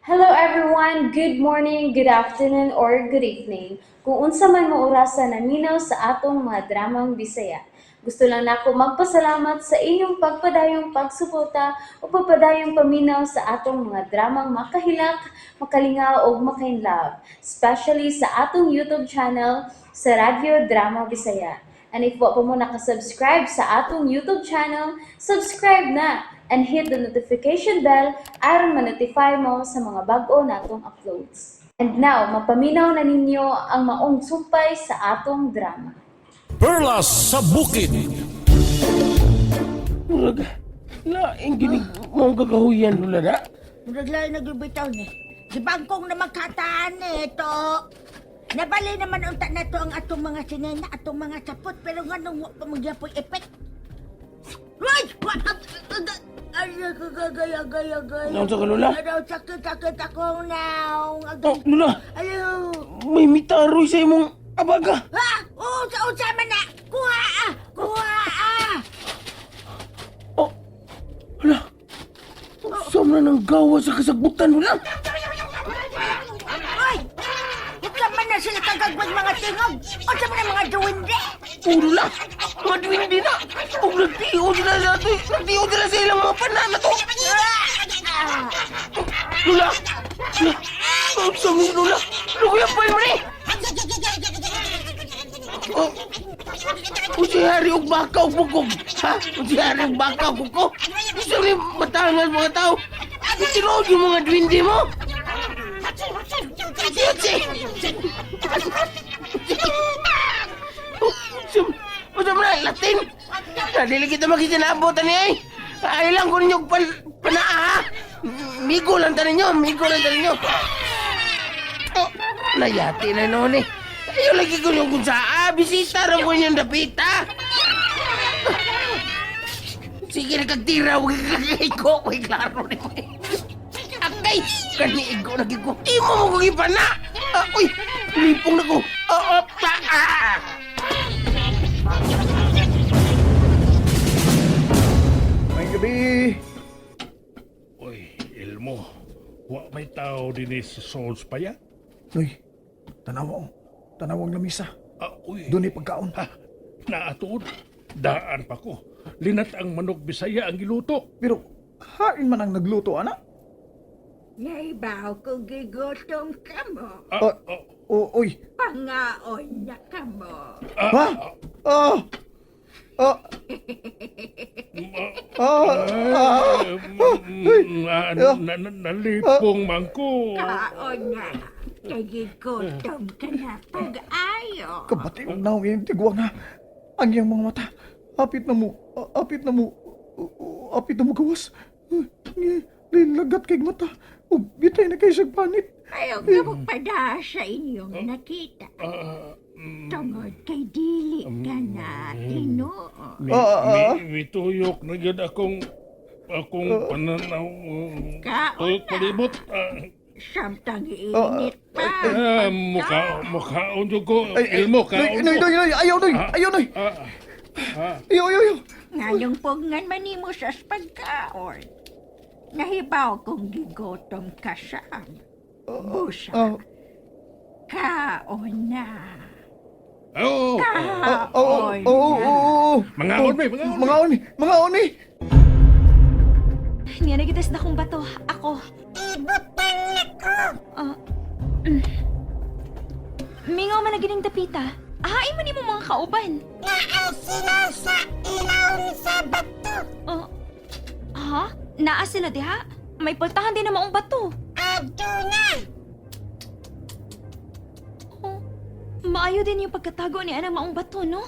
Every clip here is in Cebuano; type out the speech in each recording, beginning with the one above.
Hello everyone! Good morning, good afternoon, or good evening. Kung unsa man mo orasa naminaw sa atong mga dramang Bisaya. Gusto lang nako magpasalamat sa inyong pagpadayong pagsuporta o pagpadayong paminaw sa atong mga dramang makahilak, makalingaw ug makainlove, especially sa atong YouTube channel sa Radyo Drama Bisaya. And if wa pa mo nakasubscribe sa atong YouTube channel, subscribe na and hit the notification bell aron ma-notify mo sa mga bag-o natong uploads. And now, mapaminaw na ninyo ang maong sumpay sa atong drama. Perlas sa Bukid. Murag, laing ginig mong kagahuyan nula na. Murag lain naglubitaw ni. Si Bangkong na magkataan eh, ito. Nabali naman unta na to ang atong mga sinena, atong mga sapot, pero nga nung wa pa magyapoy effect. Ay! Ay, gagay, agay, agay. Naon sa ka, Lola? Ano, sakit, sakit akong naong. Oh, Lola, Ayaw. may mitaroy sa imong abaga. Ha? Oo, sa unsa man na. Kuha ah! Kuha ah! Oh, hala. Saan na nang gawa sa kasagbutan, Lola? Ay! Unsa man na sila kagagwag mga tingog? Unsa man ang mga duwende? Oh, Lola, madwindi na. Oh, nagtiyo sila sa ato. Nagtiyo sila sa ilang mga panana to. Lola, Lola, oh, saan mo, Lola? Lola, kuya, pa mo ni. Oh, o si Harry og baka og bukog. Ha? O si Harry og baka og bukog. Gusto ni matangas mga tao. Tinuod yung mga dwindi mo. Siyotse! Unsa man na, Latin? Dili kita makisinabot ani ay. Ay lang ko ninyo panaa ha. Migo lang ta ninyo, migo lang ta ninyo. Oh, nayati na noon eh. Ayaw lagi ko yung kung saa, bisita ra ko inyong dapita. Sige na kagtira, huwag kag ko, uy, klaro ni mo. Akay, kaniig ko lagi ko. Imo mo ko ipana. Ah, uy, lipong na ko. Oo, pa, ah. May gabi. Uy, Elmo, wa may tao din sa Souls pa ya? Uy, tanawa oh. Tanawang lamisa. Ah, uy. Doon ay pagkaon. Ha, naatuod. Daan pa ko. Linat ang manok Bisaya ang giluto. Pero hain man ang nagluto, ana. Naibaw ko gigutom ka mo. Ah, Ah. oh, O, uy. Pangaon na ka mo. Ha? Ah. Ah. Ah. Ah. ah, nalipong man ko. Kaon na. Kay gigutom ka na pag-ayo. Kabati og naong iyang tigwang ha. Ang iyang mga mata. Apit na mo. Apit na mo. Apit na mo gawas. Nilagat kay mata. Ug bitay na kay siyang panit. Ayaw ka magpada sa inyong nakita. Ah, Tungod kay dili ka na tinuod. Mi, Ah, ah, ah. mituyok na gyud akong pananaw. Kaon Tuyok na. palibot. Ah, Samtang init pa. ah, mukhaon jud ko. Ay, ay, Elmo, Noy, kaon noy, ko. noy, noy, ayaw, noy, Ah. ayaw, noy. Ah, ah. Ayaw, ayaw, ayaw. Ngayong pugnan manimo sa pagkaon. Nahibaw kong gigotom ka sam. Busa, Ah, kaon na. Oh, ah, oo, Kaon oo, na. oo, oo. Mangaon, mi, mangaon, mi. Mangaon, mi, mangaon, mi. Niya nagitas na kong bato. Ako. Ibutang na ko! Mingaw man na gining dapita. Ahain mo ni mo mga kauban. Naa sila sa ilawom sa bato. Oh. Ha? Naa sila diha? May pultahan din na maong bato. Aduna! Oh, maayo din yung pagkatago ni Ana maong bato, no?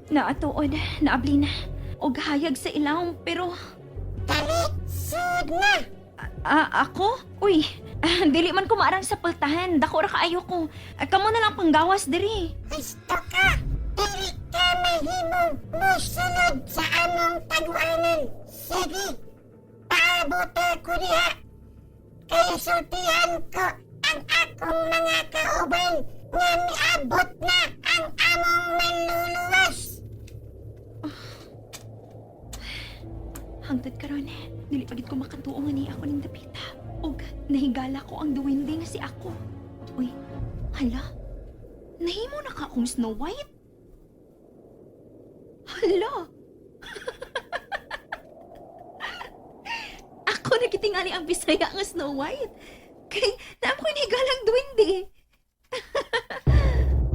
Naatuod, naabli na. Og hayag sa ilawom, pero... Dali, sud na! Ako? Uy, dili man ko maarang sa pultahan. Dako ra kaayo ko. Ah, kamo na lang panggawas diri. Gusto ka! Dili ka mahimong musunod sa among tagwanan. Sige, paabot ko diha. Kay sultihan ko ang akong mga kauban nga miabot na. Hangtod karon, dili pa gid ko makatuo nga ni ako ning dapita. Og nahigala ko ang duwende nga si ako. Uy, hala. Nahimo na ka akong Snow White? Hala. Ako nagitingali ang Bisaya nga Snow White. Kay naam ko nahigalang duwende.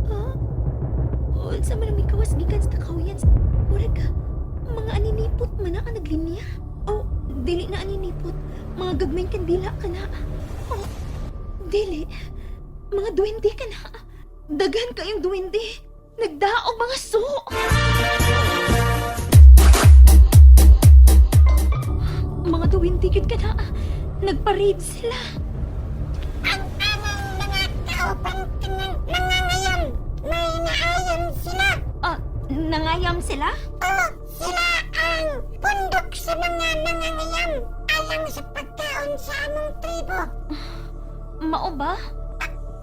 Huh? Unsa man ang mikawas gikan sa kakahuyan? Murag ka, mga aninipot man na ka naglinya. Oh, dili na aninipot. Mga gagmayng kandila ka na. Oh, dili. Mga duwende ka na. Daghan kayong duwende. Nagdaog mga so. Mga duwende yun ka na. Nagparade sila. Ang among mga kauban kanang nangangayam, may naayon sila. Ah, nangayam sila? O sila ang pundok sa mga nangangayam alang sa pagkaon sa among tribo. Mao ba?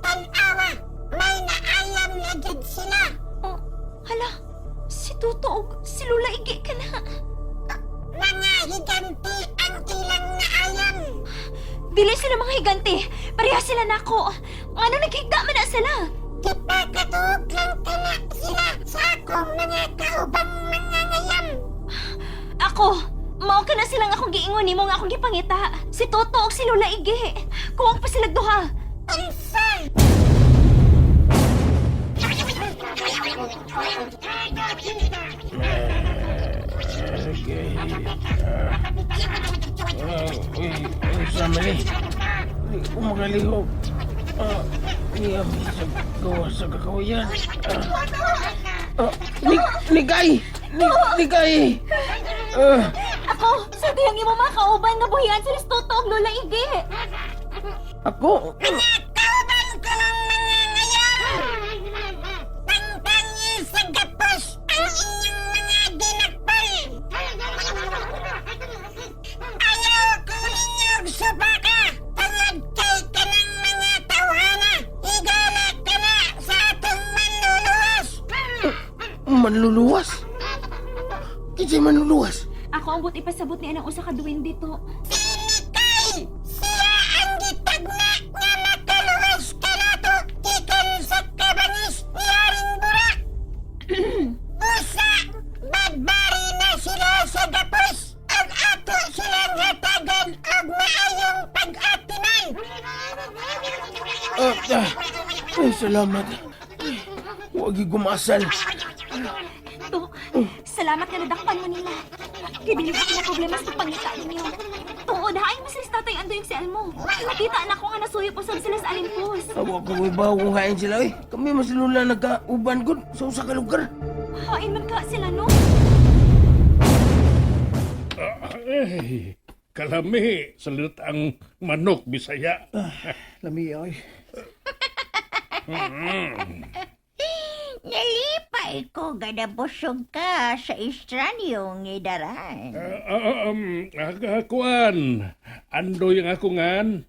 Tanawa, may naayam na jud sila. Oh, hala. Si Toto og si Lula Igi ka na. Mga higanti ang ilang naayam. Dili sila mga higante. Pareha sila nako. Ano naghigda man na sila? Gipakatuog lang kana sila sa akong mga kaubang mangangayam. Ako, mao ka na silang akong giingon nimo nga akong gipangita. Si Toto og si Lola Ige. Kuwang pa sila duha. Unsa? Okay. Uy, unsa man eh. Di ko makalihok. Iya, sa gawa sa kakawayan. Nigay! Nigay! Ako, sa diyang imo mga kauban nga buhian sila si Toto og Lola Ige. Ako? Kauban ko ng mangangayam! Pangpangi sa gapos ang inyong mga dinakpal! Ayaw ko ninyong subaka! Tungod kay kanang mga tawhana! Higala ka na sa atong manluluwas! Manluluwas? Kinsay manluluwas? Ako ang but ipasabot ni anang usa ka duwende to. Si Mikay! Siya ang gitagna nga makaluwas kanato gikan sa kabangis ni Haring Bura! Busa! Bagbari na sila sa gapos! Ang ato silang hatagan og maayong pag-atiman! Ay, salamat. Ay, huwag gumasal. To, salamat nga nadakpan mo nila. Kay dili ko na problema sa pangita ninyo. Tuod, hain mo sila sa Tatay Andoy yung si Elmo. Nakita na ko nga nasuyop usab sila sa Alimpos. Awa ko ibaw kung hain sila eh. Kami mas lula nagkauban ko sa usa ka lugar. Hain man ka sila, no? Ay, kalami sa ang manok Bisaya. Lami ay. Nalipay ko ganabusog ka sa estranyong idaran. Kuan, andoy ang ako ngan.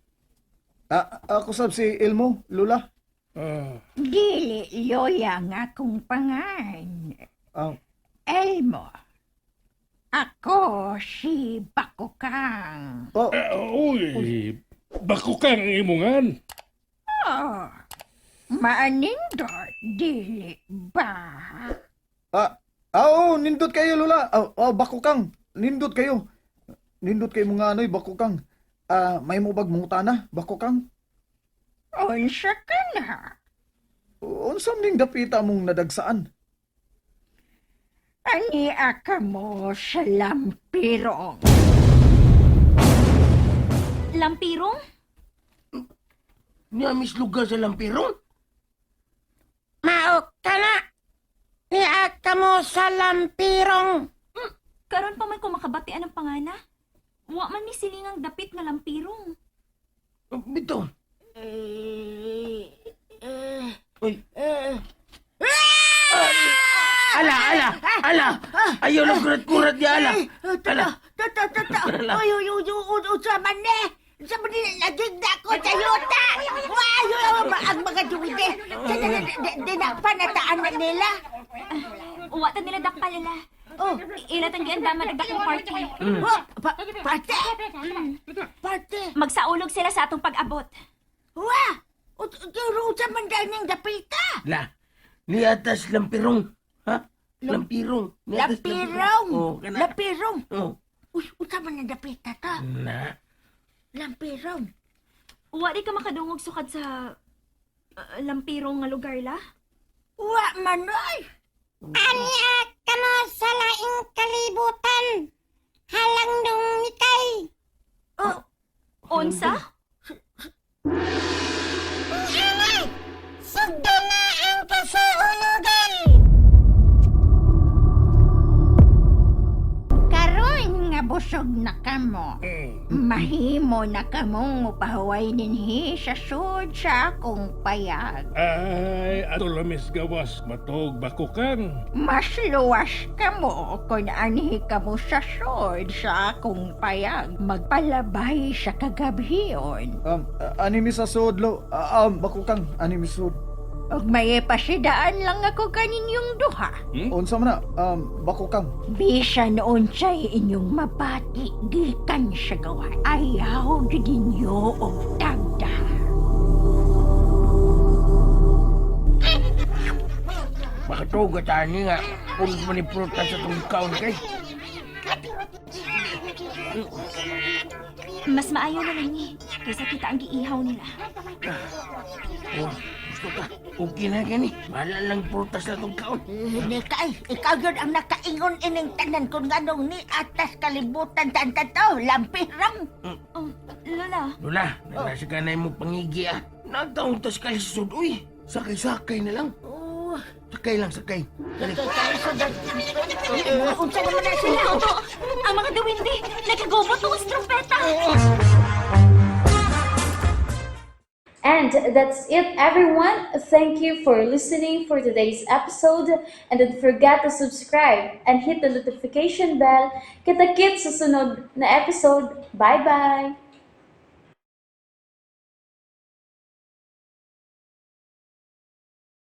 Ako sab si Elmo, Lula. Ah, Dili loya nga akong pangan. Ah, Elmo, ako si Bakukang. oh, uy, bako kang ang imungan. Oh, maanindot, dili ba? ah, oh, nindot kayo, Lula. Ah, oh, bakukang. Nindot kayo. Nindot kayo mga anoy, bakukang. Ah, may mo bag mangutana, bakukang. Unsa ka na? Unsam ning dapita mong nadagsaan? Ani ka mo sa lampirong. Lampirong? Niya mis lugar sa Lampirong? Mao ka na! Niaka mo sa lampirong! Karon pa man ko makabatian ang pangana. Wa man mi silingang dapit nga lampirong. Bito. Uy. Ala, ala, ala. Ayaw lang kurat-kurat niya, ala. Ala. Toto, toto. Uy, uy, uy, uy, uy, unsa man ni? Unsa man ni? Nagigda ko sa yuta! Wah, uy, uy, ang mga duwide. Di na panataan na nila. Uwa ta nila dakpal nila. Oh, Ila tang giandaman og dakong party. oh, parte! Parte! Magsaulog sila sa atong pag-abot. Wa! Pero unsa man dahil niyang dapita? La, niatas lampirong. Ha? Lampirong. Niatas Lampirong! Oh, kana. Lampirong! Oh. Uy, unsa man ang dapita ta? Na. Lampirong. Wa di ka makadungog sukad sa lampirong nga lugar la? Wa man oy! Ania kamo sa laing kalibutan. Halang dong nikay. Oh, Unsa? Ana, sugdo na ang kasaulugan. Karon nga busog na kamo. Mahimo na kamong mupahuway dinhi sa sud sa akong payag. Ay, ato lamis gawas, matog bakukan. Mas luwas kamo kung anhi kamo sa sud sa akong payag. Magpalabay sa kagabhion. Anime sa sud, lo. Bakukang, anime sud. Ug may pasidaan lang ako kaninyong duha. Unsa man na, bakukang. Bisan unsay inyong mabati gikan sa gawa. Ayaw gid ninyo og tagda. Makatugot ani nga. Pulos man ni prutas sa itong kaon kay. Mas maayo na lang ni kaysa kita ang giihaw nila. Oh, gusto ka. Okay na gani. Wala lang prutas na itong kaon. Nikay, ikaw yun ang nakaingon ining tanan kung anong ni atas kalibutan tan to, lampirang. Oh, Lola, Lola, nasa ka na mo pangigi ah. Nagtaong tas ka sa sud, uy. Sakay-sakay na lang. Oh, Sakay lang, sakay. Dali. unsa naman na sila? Toto, ang mga duwende, nagkagubot tungkol sa trumpeta. And that's it, everyone. Thank you for listening for today's episode. And don't forget to subscribe and hit the notification bell. Kita-kits sa sunod na episode. Bye-bye!